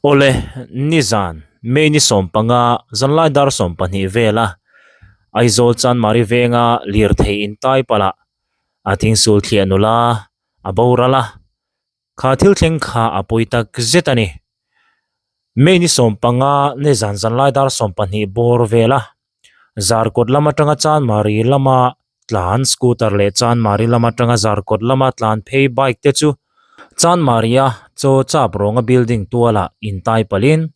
Awle, nizan, May ni sawmpanga zanlai dar sawmpahnih vela Aizawl Chanmari venga lirthei intai palh ah thingsul thliah nula a boral a, kha thil thleng kha a pawi tak zet a ni. May ni sawmpanga nizan zanlai dar sawmpahnih bawr vela Zarkawt lam atanga Chanmari lama tlan scooter leh Chanmari lam atanga Zarkawt lama tlan phei bike te chu Chanmari a chaw chap rawnga building tualah intai palhin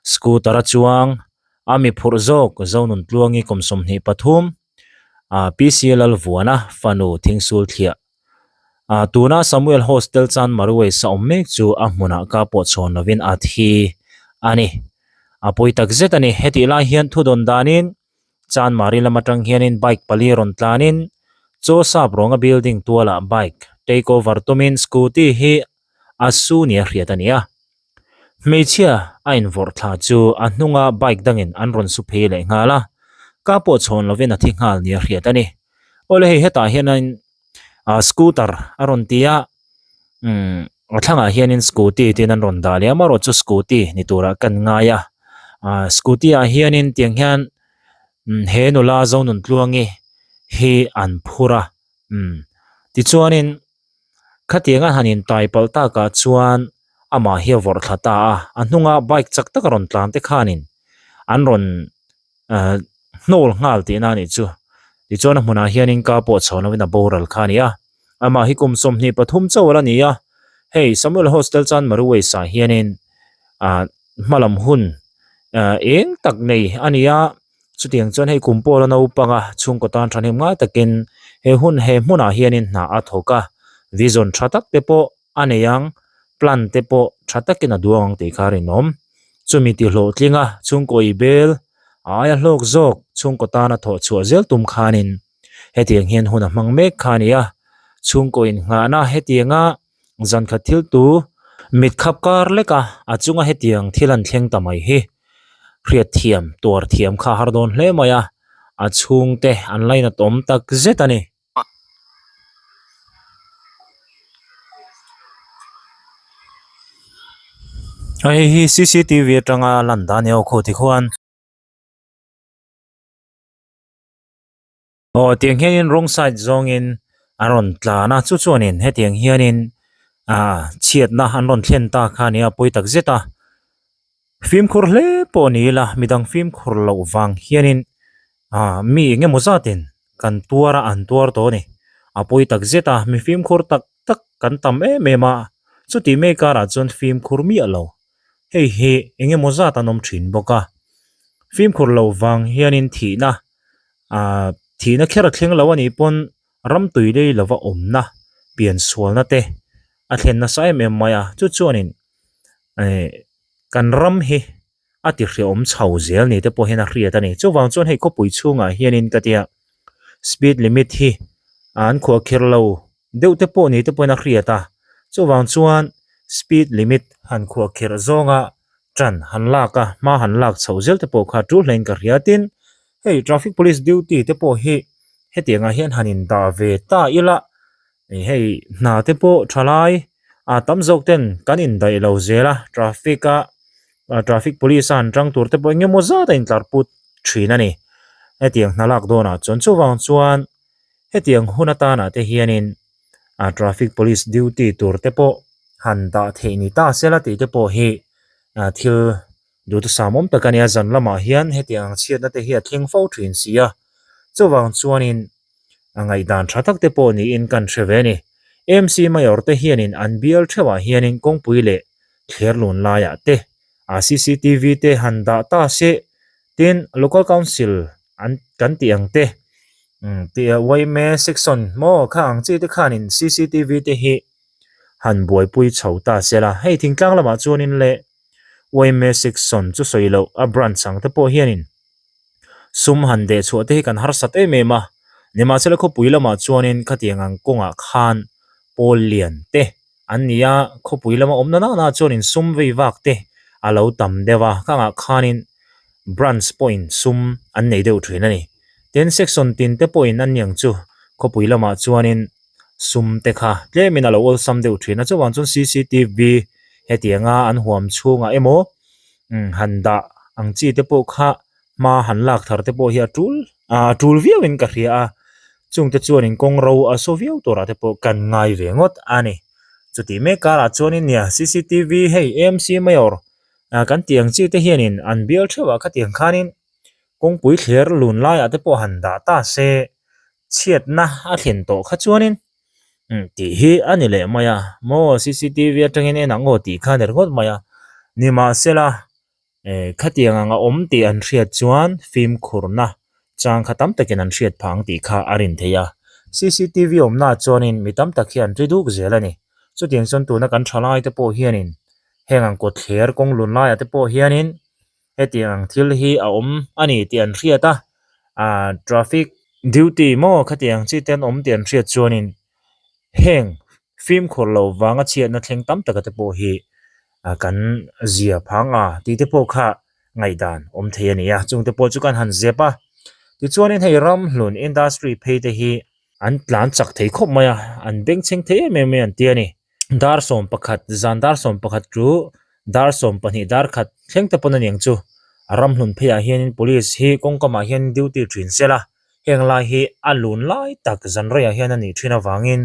scooter a chuang a mi phurh zawk Zonuntluangi kum 23 ah PC Lalvuana fanu Thingsul thliah Ah tuna Samuel Hostel Chanmari Waste a awm mek chu a hmunah ka pawh chhawn lovin a thi a ni. A pawi tak zet a ni. Hetih lai hian thu dawn danin Chanmari lam atang hianin bike pali rawn tlanin chaw sap rawnga building tualah bike take over tumin scooty hi a su nia hriat a ni a. Hmeichhia a invawrh thla chu a hnunga bike dangin an rawn su phei leh nghal a, ka pawh chhawn lovin a thi nghal nia hriat a ni. Awle hei hetah hianin ah scooter a rawn ti a, umm a thlangah hianin scooty tin an rawn dah leh a, amaherawh chu scooty ni turah kan ngai a, ah scooty ah hianin tiang hian he nula Zonuntluangi hi an phur a, umm tichuanin. Khatianga han intai palh takah chuan amah hi a vawrh thla ta a, a hnunga bike chak taka rawn tlan te khanin an rawn ahh hnawl nghal tihna a nih chu. Tichuan a hmunah hianin ka pawh chho lovin a boral kha a ni a, amah hi kum 23 chauh a la ni a, hei Samuel Hostel Chanmari Waste ah hianin ahh hmalam hun ahh eng tak nei a ni a. Chutiang chuan hei kum pawla naupanga chhungkaw tan thahnem ngai takin he hun he hmunah hianin hna a thawk a, vision tha tak te pawh a nei ang, plan te pawh tha takin a duang ang tih kha a rinawm. Chumi ti hlawhtlinga chhungkaw i bel a aia hlawk zawk chhungkaw tana thawh chhuah zel tum khanin hetiang hian hun a hmang mek kha a ni a, chhungkaw innghahna hetianga Zan khat thil tu mit khap kar lek a, a chunga hetiang thil an thleng ta mai hi hriat thiam tuar thiam kha a har dawn hle mai a, a chhungte an lainat awm tak zet a ni. Hei hi cctv atanga lan dan emaw khaw tikhuan. Aw tiang hianin wrong side zawngin an rawn tlan a chu chuanin hetiang hianin ah chhiatna an rawn thlen ta kha a nia pawi tak zet a fimkhur hle pawh ni ila midang fimkhur loh vang hianin ah mi eng emaw zatin kan tuar a an tuar tawh a ni a pawi tak zet a mi fimkhur tak tak kan tam em em a chutih mek karah chuan fimkhur miah lo hei hi eng emaw zat an awm thin bawk a fimkhur loh vang hianin thihna. Ahh thihna kher a thleng lo anih pawn ram tui lei lova awmna pian sualna te a thlen nasa em em mai a chu chuanin eh kan ram hi a ti hreawm chho zel ni te pawh hian a hriat a ni chuvang chuan hei khawpui chhungah hianin ka tia speed limit hi an khuah kher lo deuh te pawh ni te pawhin a hriat a chuvang chuan speed limit han khuah kherh zawnga tan han lak a hma han lak chhoh zel te pawh kha tul hlein ka hria tin hei traffic police duty te pawh hi hetiang ah hian han in dah ve ta ila ih hei hna te pawh thalai ah tam zawk ten kan in daih lo zel a traffic a ah traffic police a han tang tur te pawh eng emaw zat a intlar put thin a ni hetiang hna lak dawnah chuan chuvang chuan hetiang hun atanah te hianin ah traffic police duty tur te pawh han dah theih ni ta sela tih te pawh hi ah thil duhthusam awm tak a nia zan lamah hian hetiang ang chhiatna te hi a thleng fo thin si a chuvang chuanin a ngaihdan tha tak te pawh niin kan hre ve a ni M C Mayor te hianin an bial theuhah hianin kawngpui leh thler lun laiah te ah C C T V te han dah ta se tin local council an kan tih ang te umm tih yma section maw kha ang chi te khanin C C T V te hi han buaipui chho ta se la hei thingtlang lamah chuanin leh yma section chu sawi loh a branch ang te pawh hianin sum han deh chhuah te hi kan harsat em em a nimahsela khawpui lamah chuanin khatiang ang kawngah khan pawl lian te an ni a khawpui lama awm na nana chuanin sum vei vak te a lo tam deuh a khangah khanin branch pawhin sum an nei deuh thin a ni tin section tin te pawhin an niang chu khawpui lamah chuanin sum te kha tlemin a lo awlsam deuh thin a chuvang chuan cctv. Hetianga an huam chhungah emaw umm han dah ang chi te pawh kha hma han lak thar te pawh hi a tul ah a tul viau in ka hria a chung te chuan in kawng ro a saw viau turah te pawh kan ngai ve ngawt a ni. Chutih mek karah chuan in nia cctv hei AMC mayor ah kan tih ang chi te hian in an bial theuh ah khatiang khanin kawngpui thler lun laiah te pawh han dah ta se chhiatna a thlen tawh kha chuanin umm tih hi a ni leh mai a maw cctv atangin en ang aw tih kha a ni ringawt mai a nimahsela eh khatiang ang a awm tih an hriat chuan fimkhurna chang kha tam takin an hriat phah ang tih kha a rin theih a cctv awmna ah chuanin mi tam tak hi an ri duk zel a ni chutiang chuan tuna kan thalai te pawh hianin heng ang kawtthler kawng lun laiah te pawh hianin. Hetiang ang thil hi a awm a ni tih an hriat a, ah traffic duty maw khatiang chi te an awm tih an hriat chuanin heng fimkhur loh vanga chhiatna thleng tam taka te pawh hi ah kan zia phang a tih te pawh kha ngaihdan awm thei a ni a, chung te pawh chu kan han zep a. Tichuanin hei ramhlun industry phei te hi an tlan chak thei khawp mai a, an bengchheng thei em em mai an ti a ni. Dar 11 zan dar 11 chu dar 12 dar khat thleng te pawn a niang chu a ram hlun pheiah hianin police hi kawngkamah hian duty thin se la heng lai hi a lun lai tak zan reiah hian a nih thin avangin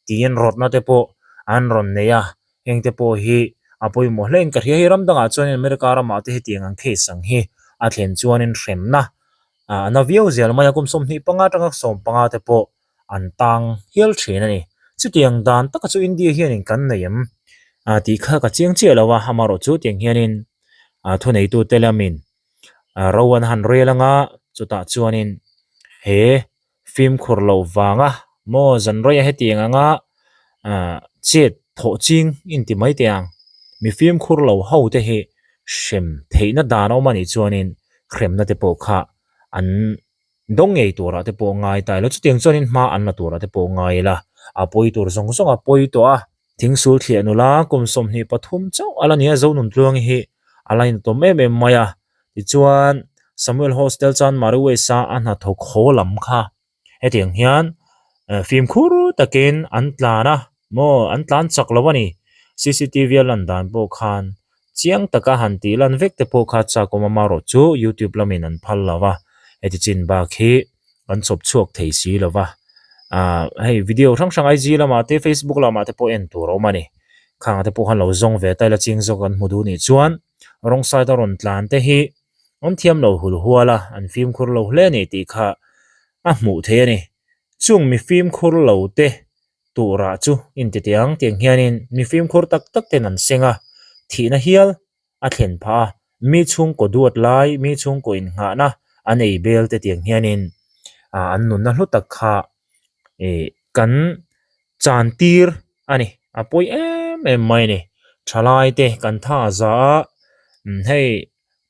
tiin rawtna te pawh an rawn nei a heng te pawh hi a pawimawh hle in ka hria hei ram dangah chuanin America ramah te hetiang ang case ang hi a thlen chuanin hremna a na viau zel mai a kum 25 atanga 15 te pawh an tang hial thin a ni. Chutiang dan taka chu India hianin kan nei em? Ah tih kha ka chiang chiah lo a, amarawh chu tiang hianin ah thuneitute lamin ah ro an han rel anga chutah chuanin he fimkhur loh vanga maw zan rawih a hetiang anga ah chet thawh ching inti mai teh ang. Mi fimkhur lo ho te hi hrem theihna dan a awm a nih chuanin hremna te pawh kha an Dawng ngei turah te pawh ngai ta ila, chutiang chuanin hma an la turah te pawh ngai ila, a pawi tur zawng zawng a pawi tawh a. Thingsul thliah nula kum 23 chauh a la ni a, Zonuntluangi hi a la intawm em em mai a. Tichuan, Samuel Hostel chuan Mari West-a a hnathawk haw lam kha hetiang hian fimkhur takin an tlan a, maw an tlan chak lo a ni. Cctv a lan dan pawh khan Chiang taka han tih lan vek te pawh kha chak awm amarawh chu youtube lamin an phal lo va, heti chin bak hi kan chawp chhuak thei si lo va. Aaa hei video hrang hrang IG lamah te facebook lamah te pawh en tur a awm a ni. Khangah te pawh khan lo zawng ve ta ila ching zawk kan hmu duh nih chuan wrong side a rawn tlan te hi an thiam lo hul hual a, an fimkhur lo hle a ni tih kha a hmuh theih a ni. Chung mi fimkhur lo te Turah chu intitiang tiang hianin mi fimkhur tak tak ten an seng a, thihna hial a thlen phah a, mi chhungkaw duat lai, mi chhungkaw innghahna an ei bel te tiang hianin an nunna hlu tak kha ih kan chan tir a ni, a pawi em em mai a ni. Thalai te kan tha za a, hei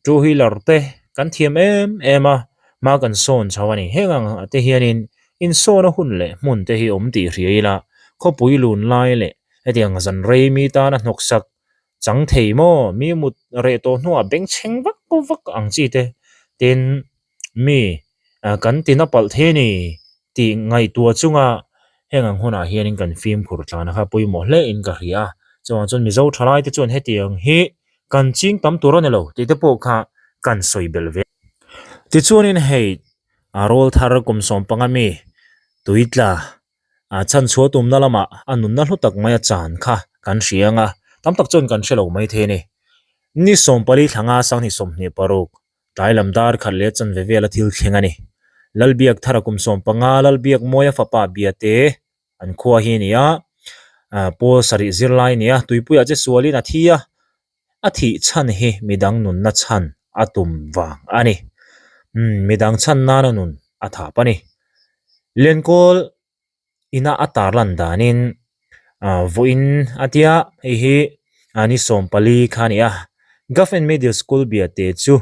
Two wheeler te kan thiam em em a, hma kan sawn chho a ni. Heng ang te hianin insawn a hun leh hmun te hi awm tih hria ila, khawpui lun lai leh hetiang zan rei mi tana hnawksak chang thei maw, mi mut reh tawh hnuah bengchheng vak vak ang chi te, tin mi kan tina palh thei a ni tih ngaihtuah chunga heng ang hunah hianin kan fimkhur tlana kha pawimawh hle in ka hria a. Chuvang chuan Mizo thalai te chuan hetiang hi Kan ching tam tur a ni lo tih te pawh kha kan sawi belh ve. Tichuanin hei a rawl thar kum 15 mi tui tla a chhanchhuah tumna lamah a nunna hlu tak mai a chan kha kan hria ang a, tam tak chuan kan hre lo mai thei a ni. Ni 14 thlanga 2026 tlai lam dar khat leh chanve vela thil thleng a ni. Lalbiak thara kum 15 Lalbiakmawia fapa Biate An khua hi a ni a, ah pawl sarih zirlai a ni a, tuipuiah che sualin a thi a, a thih chhan hi midang nunna chhan a tum vang a ni. Umm midang chhan nana nun a thap a ni. Lenkawl ina a tarlan danin ah vawiin a tia hei hi ah ni 14 kha a ni a, Government Middle School Biate chu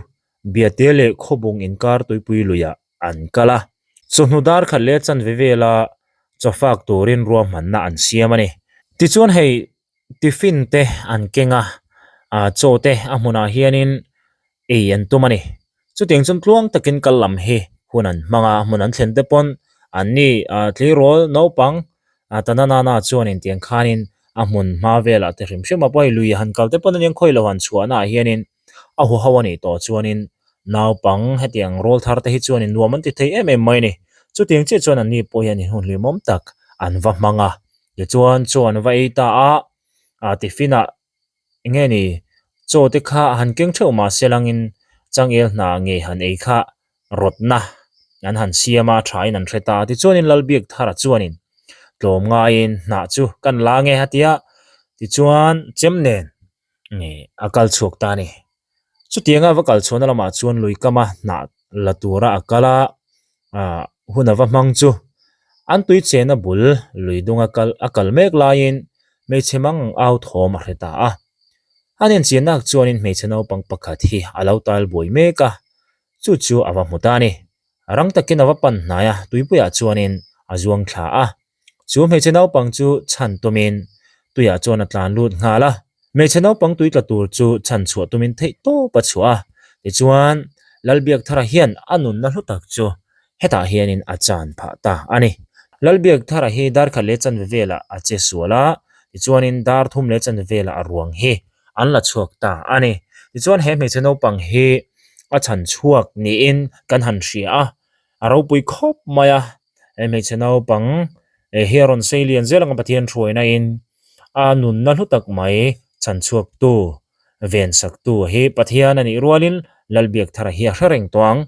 Biate leh Khawbung inkar tuipui luiah an kal a. Chawhnu dar khat leh chanve vela chaw fak turin ruahmanna an siam a ni. Tichuan hei tiffin te an keng a, ah chaw te a hmunah hianin ei an tum a ni. Chutiang chuan tluang takin kal lam hi hun an hmang a, hmun an thlen te pawn an ni ah tleirawl naupang ah ta na na na chuanin tiang khanin A hmun hma velah te hrim hrim a pawh hei lui han kal te pawn aniang khawi lo han chhuah naah hianin a huho a nih tawh chuanin naupang hetiang rawl thar te hi chuanin nuam an ti thei em em mai a ni. Chutiang chiah chuan anni pawh hian hun hlimawm tak an va hmang a tichuan chaw an va ei ta a ah tiffin ah eng nge ni chaw te kha han keng theuh mahse langin changel hna ngei han ei kha rawtna an han siam a tha in an hre ta a tichuanin Lalbiakthara chuanin tlawm ngaiin hnah chu kan la nge a ti a tichuan chem nen a kal chhuak ta a ni. Chutianga va kal chhuahna lamah chuan lui kama hnah la tura a kal a, ah hun a va hmang chu an tui chena bul lui dunga kal a kal mek laiin hmeichhe mang au thawm a hre ta a. An enchiannak chuanin hmeichhe naupang pakhat hi a lo tal buai mek a, chu chu a va hmu ta a ni. Rang takin a va pan hnai a, tuipuiah chuanin a zuang thla a. Chu hmeichhe naupang chu chhan tumin tuiah chuan a tlan lut nghal a. Hmeichhe naupang tui tla tur chu chhan chhuah tumin theih tawp a chhuah a. Tichuan, Lalbiakthara hian a nunna hlu tak chu hetah hianin a chan phah ta a ni. Lalbiakthara hi dar khat leh chanve velah a che sual a, tichuanin dar thum leh chanve velah a ruang hi an la chhuak ta a ni. Tichuan he hmeichhe naupang hi a chhan chhuak niin kan han hria a, a ropui khawp mai a. He hmeichhe naupang hi a rawn sei lian zel ang a Pathian hruaina in a nunna hlu tak mai chhan chhuak tu ven sak tu hi Pathian a nih rualin Lalbiakthara hi a hre reng tawh ang.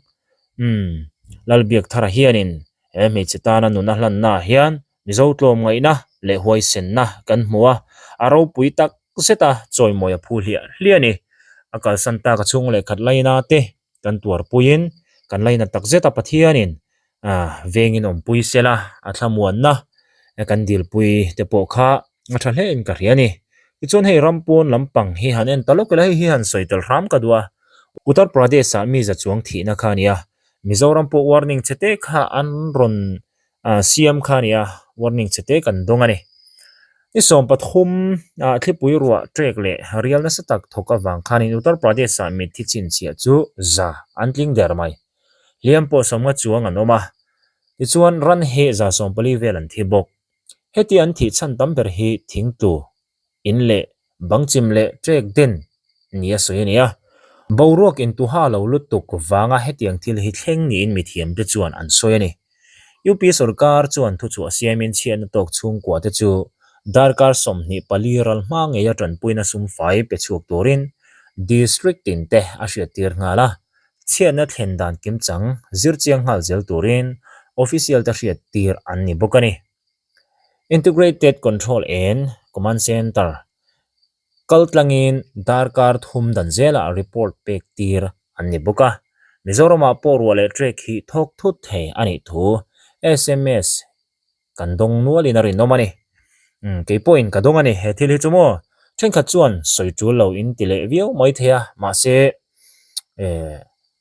Umm Lalbiakthara hianin he hmeichhe tana nuna hlanna ah hian Mizo tlawmngaihna leh huaisenna kan hmu a, a ropui tak zet a chawimawi a phu hliah hliah a ni. A kalsan tak a chhung leh khat laina te kan tuarpuiin kan laina tak zet a Pathianin vengin awmpui sela a thlamuanna kan dilpui te pawh kha a tha hle in ka hria a ni. Tichuan hei ram pawn lampang hi han en ta lawk ila hei hi han sawi tel hram ka duh a, Uttar Pradesh ah mi za chuang thihna kha a ni a, Mizoram pawh warning che te kha an rawn siam kha a ni a, warning che te kan dawng a ni. Ni 13 ah thlipui ruah trek leh rial nasa tak thawk avang khanin Uttar Pradesh ah mitthi chhinchhiah chu za an tling der mai. Hliam pawh sawmnga chuang an awm a, tichuan ran hi 140 vel an thi bawk. Heti an thih chhan tam ber hi thingtu in leh bangchim leh trek den ni a sawi a ni a. Boruak intuha lo lutuk vanga hetiang thil hi thleng niin mithiamte chuan an sawi a ni. UP sorkar chuan thuchhuah siamin chhiatna tawk chhungkua te chu darkar 24 ral hma ngeia tanpuina sum fai pe chhuak turin district tin te a hriattir nghal a. Chhiatna thlen dan kimchang zir chiang nghal zel turin official te hriattir an ni bawk a ni. Integrated Control and Command Centre kal tlangin darkar thum dan zelah report pek tir an ni bawk a. Mizoramah pawh ruah leh trek hi thawk thut thei a nih thu sms kan dawng nualin a rinawm a ni. Umm kei pawhin ka dawng a ni he thil hi chu maw? Thenkhat chuan sawi tul lo in ti leh viau mai thei a, mahse eh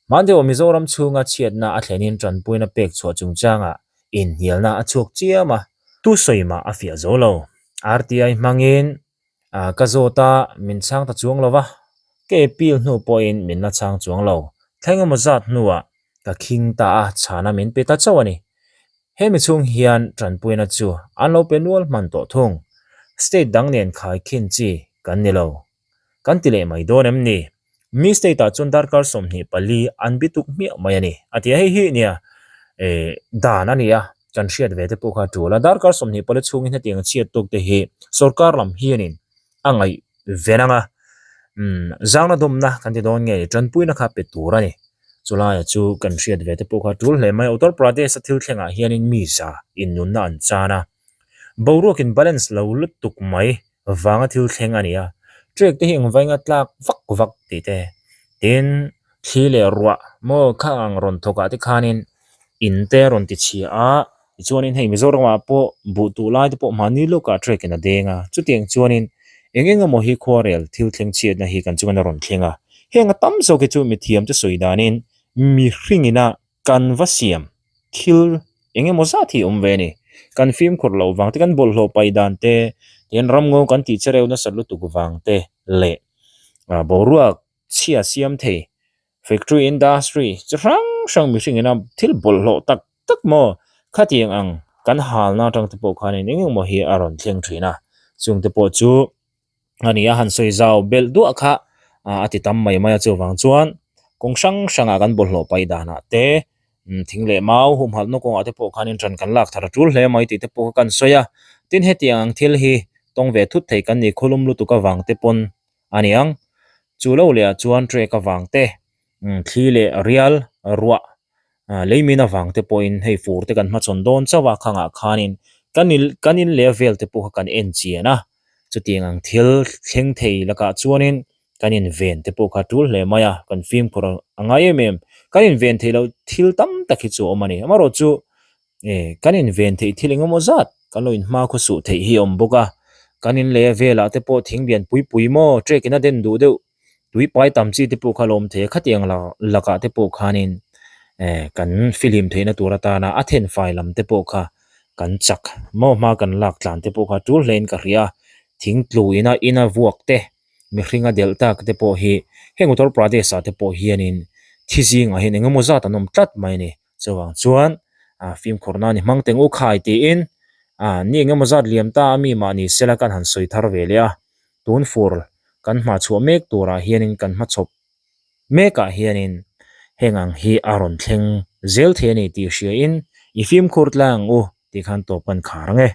hmandeua Mizoram chhunga chhiatna a thlenin tanpuina pek chhuah chungchangah inhnialna a chhuak chiam a, tu sawi mah a fiah zo lo. RTI hmangin ah ka zawt a, min chhang ta chuang lo va, ka appeal hnu pawhin min la chhang chuang lo. Thleng emaw zat hnuah ka khing ta a, chhana min pe ta chauh a ni. Hemi chhung hian tanpuina chu an lo pe nual hman tawh thung. State dang nen khaikhin chi kan ni lo. Kan ti leh mai dawn em ni? Mi state ah chuan darkar 24 an bituk hmiah mai a ni. A ti a, hei hi nia eh dan a ni a, kan hriat ve te pawh kha a tul a. Darkar 24 chhungin hetiang chhiat tawk te hi sorkar lam hianin a ngaih ven ang a, umm zangna dawmna kan ti dawn nge tanpuina kha pe tur a ni. Chulaia chu kan hriat ve te pawh kha a tul hle mai a, Uttar Pradesh a thil thlengah hianin mi za innunna an chan a, boruakin balance lo lutuk mai vanga thil thleng a ni a, trek te hi eng vainga tlak vak vak tih te, tin thli leh ruah maw kha ang rawn thawk ah te khanin in te rawn ti chhia a tichuanin hei Mizoramah pawh buh tuh lai te pawh mahni lawkah trek in a deng a, chutiang chuanin eng eng emaw hi khuarel thil thleng chhiatna hi kan chungin a rawn thleng a, heng a tam zawk hi chu mithiam te sawi danin mihring ina kan va siam thil eng emaw zat hi a awm ve a ni. Kan fimkhur loh vang te, kan bawlhhlawh paih dan te, tin ramngo kan tih chereu nasat lutuk vang te leh boruak chhia siam thei factory industry chi hrang hrang mihring ina thil bawlhhlawh tak tak maw khatiang ang kan halna atang te pawh khanin eng emaw hi a rawn thleng thin a. Chung te pawh chu a ni a han sawi zau belh duah kha a ti tam mai mai a chuvang chuan kawng hrang hrangah kan bawlhhlawh paih danah te thing leh mau humhalhna kawngah te pawh khanin ṭan kan lak thar a ṭul hle mai tih te pawh kha kan sawi a tin hetiang ang thil hi tawng ve thut thei kan ni khawlum lutuk avang te pawn a ni ang chu lo leh ah chuan trek avang te thli leh rial ruah lei min avang te pawhin hei fur te kan hmachhawn dawn chauh a khangah khanin kan in kan in leh vel te pawh kha kan en chian a chutiang ang thil thleng thei lakah chuanin kan inven te pawh kha tul hle mai a kan fimkhur a ngai em em kan inven theih loh thil tam tak hi chu a awm a ni amaherawhchu Eh kan inven theih thil engemaw zat kan lo inhma khaw suh theih hi a awm bawk a, kan in leh velah te pawh thing lian pui pui maw trek in a den duh deuh tui pai tam chi te pawh kha lo awm thei a, khatiang lakah te pawh khanin eh kan fihlim theihna tur atana a then fai lam te pawh kha kan chak maw hma kan lak tlan te pawh kha tul hle in ka hria a, thing tlu ina ina vuak te mihring a delh tak te pawh hi heng Uttar Pradesh ah te pawh hianin thi zingah hian engemaw zat an awm tlat mai a ni. Chuvang chuan ah fimkhur nan i hmang teng u khai tiin ah ni engemaw zat liam ta a mi mahni sela kan han sawi thar ve leh a, tun fur kan hma chhuah mek turah hianin kan hmachhawp mekah hianin heng ang hi a rawn thleng zel thei a ni tih hriain i fimkhur tlang ang u tih khan tawp kan khar ang e.